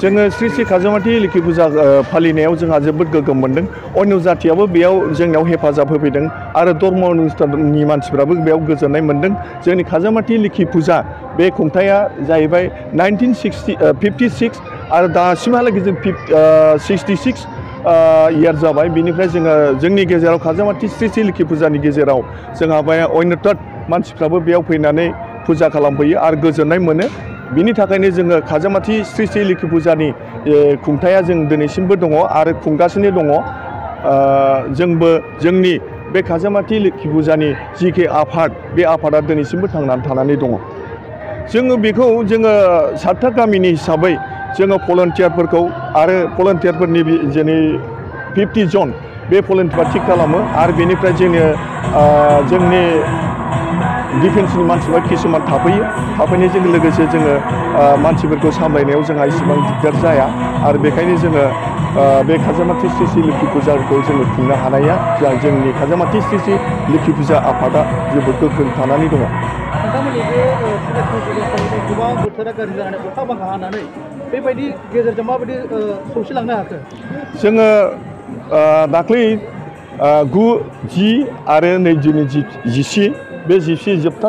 जोङो श्री श्री खाजामाथि लोखि फुजा फालिनायाव जोंहा जोबोद गोग्गोम मोनदों। अन्य जाथियाबो बेयाव जोंनाव हेफाजाब होफैदों आरो धर्म अनुष्ठाननि मानसिफ्राबो बेयाव गोजोननाय मोनदों। जोंनि खाजामाथि लोखि फुजा बे खुंथाया जाहैबाय 1956 आरो दासिमहालागै जों 66 इयार जाबाय। बिनिफ्राय जोङो जोंनि गेजेराव खाजामाथि श्री श्री लोखि फुजानि गेजेराव जोंहा बे अन्यथात मानसिफ्राबो बेयाव फैनानै फुजा खालामफैयो आरो गोजोननाय मोनो। बिनि थाखायनो जोङो खाजामाथि श्री श्री लोखि फुजानि खुंथाया जों दिनैसिमबो दङ आरो खुंगासिनो दङ। जोंबो जोंनि बे खाजामाथि लोखि फुजानि जिखि आफाद बे आफादा दिनैसिमबो थांनानै थानानै दङ। जोङो बेखौ जोङो 7था गामिनि हिसाबै जोङो भलन्टियारफोरखौ आरो भलन्टियारफोरनि जेनै 50 जन बे भलन्टियार थिग खालामो आरो बेनिफ्राय जोंनि डिफेन्सनि मानसिफ्रा किसुमान थाफैनायजों लोगोसे जोङो मानसिफोरखौ सामलायनायाव जोंहा इसेबां दिगदार जाया आरो बेखायनो जोङो बे खाजामाथि श्री श्री लोखि फुजाखौ जोङो खुंनो हानाया जोंनि खाजामाथि श्री श्री लोखि फुजा आफादा जोबोद गोख्रों थानानै दङ। नोंथांमोननि बे गोबां बोथोरा गाज्रि जानानै अखा बांखा हानानै बेबायदि गेजेरजों माबायदि सौसिलांनो हाखो? जोङो दाख्लै 9, 10 आरो नै दिनै 10 बे 10 जोबथा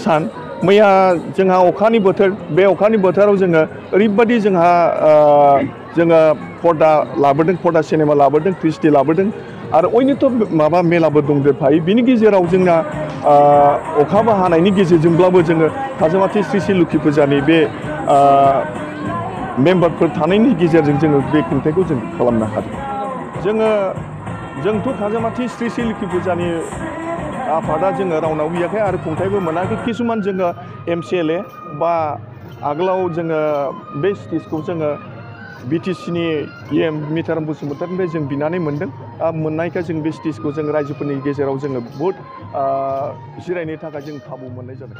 सान मैया जोंहा अखानि बोथोर। बे अखानि बोथोराव जोङो ओरैबायदि जोङो पर्दा लाबोदों, पर्दा सिनेमा लाबोदों, क्रिस्टि लाबोदों आरो अन्यथ' माबा मेलाबो दंदेरफायो। बिनि गेजेराव जोंना अखाबो हानायनि गेजेरजोंब्लाबो जोङो खाजामाथि श्री श्री लोखि फुजानि बे मेम्बारफोर थानायनि गेजेरजों जोङो बे खुंथायखौ जों खालामनो हादों। जोंथ' खाजामाथि श्री श्री लोखि फुजानि आफादा जोङो रावनाव गैयाखै आरो खुंथायबो मोनाखै। किसुमान जोङो MCLA बा आगोलाव जोङो बे स्टेजखौ जोङो BTCनि मिताराम बसुमतारिनिफ्राय जों बिनानै मोनदों। मोननायखाय जों बे स्टेजखौ जों रायजोफोरनि गेजेराव जोङो बहुद जिरायनो थाखाय जों खाबु मोननाय जादों।